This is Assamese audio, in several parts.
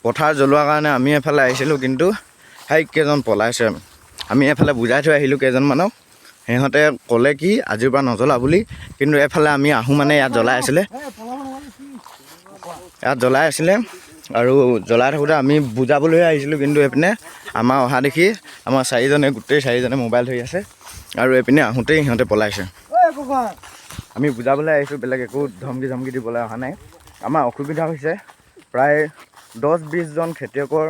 পথাৰ জ্বলোৱাৰ কাৰণে আমি এফালে আহিছিলোঁ, কিন্তু সেই কেইজন পলাইছে। আমি এফালে বুজাই থৈ আহিলোঁ কেইজনমানক। সিহঁতে ক'লে কি আজিৰ পৰা নজ্বলা বুলি। কিন্তু এফালে আমি আহোঁ মানে ইয়াত জ্বলাই আছিলে, ইয়াত জ্বলাই আছিলে। আৰু জ্বলাই থাকোঁতে আমি বুজাবলৈহে আহিছিলোঁ, কিন্তু এইপিনে আমাৰ অহা দেখি আমাৰ চাৰিজনে, গোটেই চাৰিজনে মোবাইল ধৰি আছে আৰু এইপিনে আহোঁতেই সিহঁতে পলাইছে। আমি বুজাবলৈ আহিছোঁ, বেলেগ একো ধমকি ধমকি দিবলৈ অহা নাই। আমাৰ অসুবিধা হৈছে প্ৰায় 10-20জন খেতিয়কৰ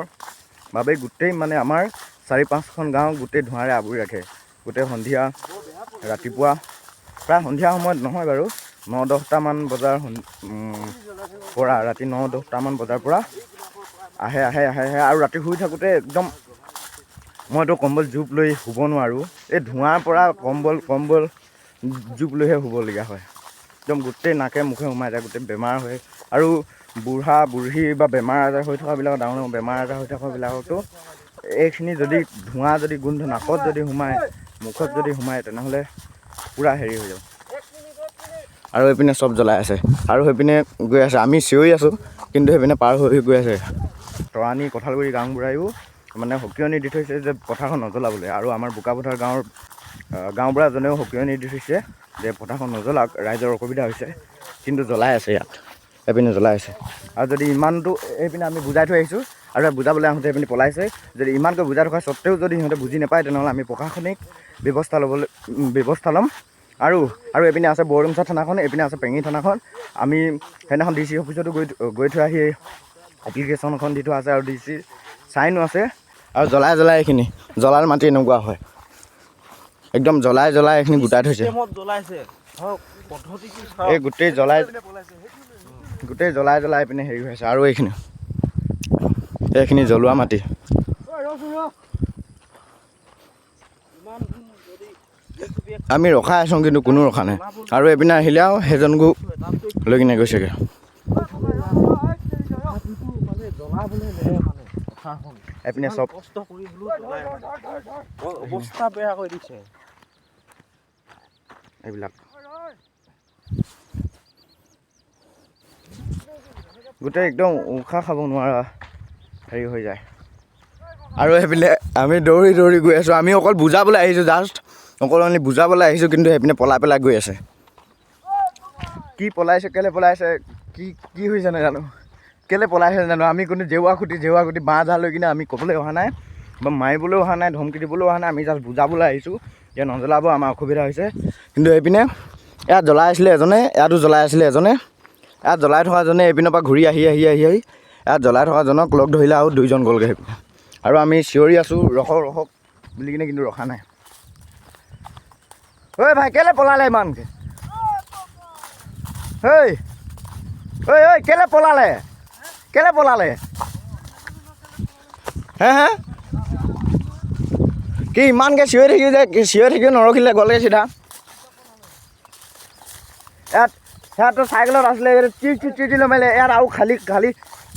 বাবে। গোটেই মানে আমাৰ চাৰি পাঁচখন গাঁও গোটেই ধোঁৱাৰে আৱৰি ৰাখে। গোটেই সন্ধিয়া, ৰাতিপুৱা, প্ৰায় সন্ধিয়া সময়ত নহয় বাৰু, 9-10টামান বজাৰ পৰা, ৰাতি 9-10টামান বজাৰ পৰা আহে আহে আহে আহে। আৰু ৰাতি শুই থাকোঁতে একদম মইতো কম্বল জোপ লৈ শুব নোৱাৰোঁ। এই ধোঁৱাৰ পৰা কম্বল কম্বল জোপ লৈহে শুবলগীয়া হয়। একদম গোটেই নাকে মুখে সোমাই যায়, গোটেই বেমাৰ হয়। আৰু বুঢ়া বুঢ়ী বা বেমাৰ আজাৰ হৈ থকাবিলাক, ডাঙৰ ডাঙৰ বেমাৰ আজাৰ হৈ থকাবিলাকতো এইখিনি যদি ধোঁৱা যদি গোন্ধ নাকত যদি সোমায়, মুখত যদি সোমায়, তেনেহ'লে পূৰা হেৰি হৈ যাব। আৰু এইপিনে চব জ্বলাই আছে আৰু সেইপিনে গৈ আছে। আমি চিঞৰি আছোঁ, কিন্তু সেইপিনে পাৰ হৈ গৈ আছে। তৰাণী কঁঠালগুৰি গাঁওবুঢ়ায়ো মানে সকিয়নি দি থৈছে যে পথাৰখন নজ্বলাবলৈ। আৰু আমাৰ বোকাপথাৰ গাঁৱৰ গাঁওবুঢ়াজনেও সকিয়নি দি থৈছে যে পথাৰখন নজ্বলাওক, ৰাইজৰ অসুবিধা হৈছে। কিন্তু জ্বলাই আছে ইয়াত, এইপিনে জ্বলাই আছে। আৰু যদি ইমানটো এইপিনে আমি বুজাই থৈ আহিছোঁ আৰু বুজাবলৈ আহোঁতে এইপিনে পলাইছে। যদি ইমানকৈ বুজাই থকা স্বত্তেও যদি সিহঁতে বুজি নাপায়, তেনেহ'লে আমি প্ৰশাসনিক ব্যৱস্থা ল'বলৈ ব্যৱস্থা ল'ম। আৰু আৰু এইপিনে আছে বৰডুমচা থানাখন, এইপিনে আছে পেঙি থানাখন। আমি সেইদিনাখন ডি চি অফিচতো গৈ গৈ থৈ আহি এপ্লিকেশ্যন এখন দি থোৱা আছে আৰু ডি চি চাইনো আছে। আৰু জ্বলাই জ্বলাই এইখিনি জ্বলাল মাটি এনেকুৱা হয়, একদম জ্বলাই জ্বলাই এইখিনি গোটাই থৈছে। জ্বলাইছে। এই গোটেই জ্বলাই, গোটেই জ্বলাই জ্বলাই এইপিনে হেৰি হৈ আছে। আৰু এইখিনি এইখিনি জ্বলোৱা মাটি। আমি ৰখাই আছোঁ, কিন্তু কোনো ৰখা নাই। আৰু এইপিনে আহিলে আৰু সেইজনকো লৈ কিনে গৈছেগৈ। এইপিনে চব অৱস্থা বেয়া কৰি দিছে। এইবিলাক গোটেই একদম উশাহ খাব নোৱাৰা হেৰি হৈ যায়। আৰু সেইপিনে আমি দৌৰি দৌৰি গৈ আছোঁ। আমি অকল বুজাবলৈ আহিছোঁ, জাষ্ট অকল আমি বুজাবলৈ আহিছোঁ, কিন্তু সেইপিনে পলাই পেলাই গৈ আছে। কি পলাইছে, কেলৈ পলাইছে, কি কি হৈছে নাজানো, কেলৈ পলাইছে নাজানো। আমি কোনো জেওৰা খুটি জেওৰা খুটি বাঁহ ঝাৰ লৈ কিনে আমি ক'বলৈ অহা নাই বা মাৰিবলৈও অহা নাই, ধমকি দিবলৈও অহা নাই। আমি জাষ্ট বুজাবলৈ আহিছোঁ যে নজ্বলাব, আমাৰ অসুবিধা হৈছে। কিন্তু এইপিনে ইয়াত জ্বলাই আছিলে এজনে, ইয়াতো জ্বলাই আছিলে এজনে। ইয়াত জ্বলাই থকাজনে এইপিনৰ পৰা ঘূৰি আহি আহি আহি আহি ইয়াত জ্বলাই থকাজনক লগ ধৰিলে আৰু দুইজন গ'লগৈ সেইপিনে। আৰু আমি চিঞৰি আছোঁ ৰখক ৰখক বুলি কিনে, কিন্তু ৰখা নাই। ঐ ভাই, কেলৈ পলালে ইমানকৈ? ঐ ঐ ঐ, কেলৈ পলালে, কেলৈ পলালে? হে হে, কি ইমানকৈ চিঞৰি থাকি যে চিঞৰি থাকিও নৰখিলে, গ'লগৈ চিধা। ইয়াত সিহঁততো চাইকেলত আছিলে, চিৰ চিৰ চিৰ চিৰ মাৰিলে। ইয়াত আৰু খালী খালী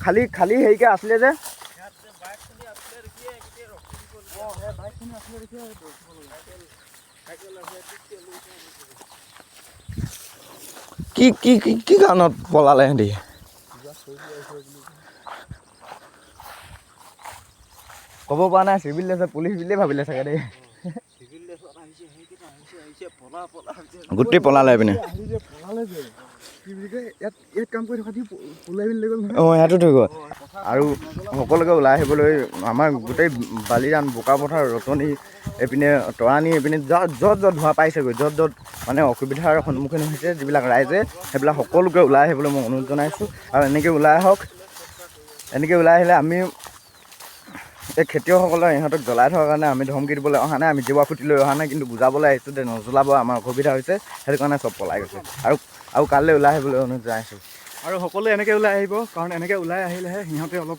খালী খালী হেৰিকৈ আছিলে যে। কি কি কি কি কাৰণত পলালে সিহঁতি ক'ব পৰা নাই। চিভিল ড্ৰেছত পুলিচ বুলিয়ে ভাবিলে চাগে দেই। গোটেই পলালে এইপিনে। অঁ, ইয়াতো থৈ গ'ল। আৰু সকলোকে ওলাই আহিবলৈ আমাৰ গোটেই বালিজান, বোকাপথাৰ, ৰতনী, এইপিনে তৰাণী, এইপিনে য'ত য'ত য'ত ধোঁৱা পাইছেগৈ, য'ত য'ত মানে অসুবিধাৰ সন্মুখীন হৈছে যিবিলাক ৰাইজে, সেইবিলাক সকলোকে ওলাই আহিবলৈ মই অনুৰোধ জনাইছোঁ। আৰু এনেকৈ ওলাই আহক। এনেকৈ ওলাই আহিলে আমি এই খেতিয়কসকলৰ ইহঁতক জ্বলাই থকাৰ কাৰণে আমি ধমকি দিবলৈ অহা নাই, আমি জেওৰা খুটি লৈ অহা নাই, কিন্তু বুজাবলৈ আহিছোঁ যে নজ্বলাব, আমাৰ অসুবিধা হৈছে। সেইটো কাৰণে চব পলাই গৈছে। আৰু আৰু কাইলৈ ওলাই আহিবলৈ অনুৰোধ জনাইছোঁ। আৰু সকলোৱে এনেকৈ ওলাই আহিব, কাৰণ এনেকৈ ওলাই আহিলেহে সিহঁতে অলপ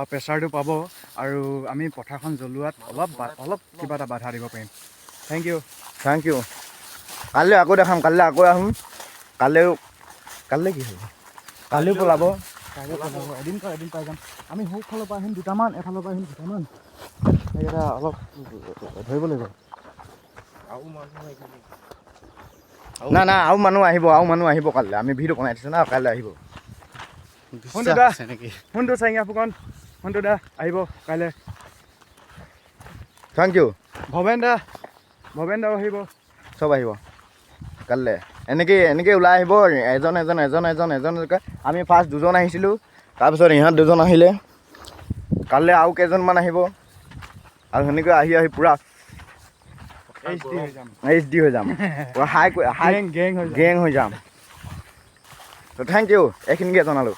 প্ৰেছাৰটো পাব আৰু আমি পথাৰখন জ্বলোৱাত অলপ অলপ কিবা এটা বাধা দিব পাৰিম। Thank you. Thank you. কাইলৈ আকৌ দেখাম, কাইলৈ আকৌ আহিম। কাইলৈও, কাইলৈ কি হ'ব? কালিও পলাব। কাইলৈ পলাব। এদিন এদিন পাই যাম আমি। সোঁফালৰ পৰা আহিম দুটামান, এফালৰ পৰা আহিম দুটামান। সেইকেইটা অলপ ধৰিব লাগিব। না না, আৰু মানুহ আহিব, আৰু মানুহ আহিব কাইলৈ। আমি ভিডিঅ' বনাই থৈছোঁ না, কাইলৈ আহিব। সোণটো চাইঙা ফুকন। সন্তু দা আহিব কাইলৈ। Thank U. Bhaben দা, ভৱেন দাও আহিব। চব আহিব কাইলৈ। এনেকৈ এনেকৈ ওলাই আহিব, এজন এজন এজন এজন এজন এজনকৈ। আমি ফাৰ্ষ্ট দুজন আহিছিলোঁ, তাৰপিছত ইহঁত দুজন আহিলে, কাইলৈ আৰু কেইজনমান আহিব আৰু সেনেকৈ আহি আহি পূৰা এইচ ডি হৈ যাম। এইচ ডি হৈ যাম, পূৰা হাই হাই গেং গেং হৈ যাম। গেং হৈ যাম। ত' thank U, এইখিনিকে জনালোঁ।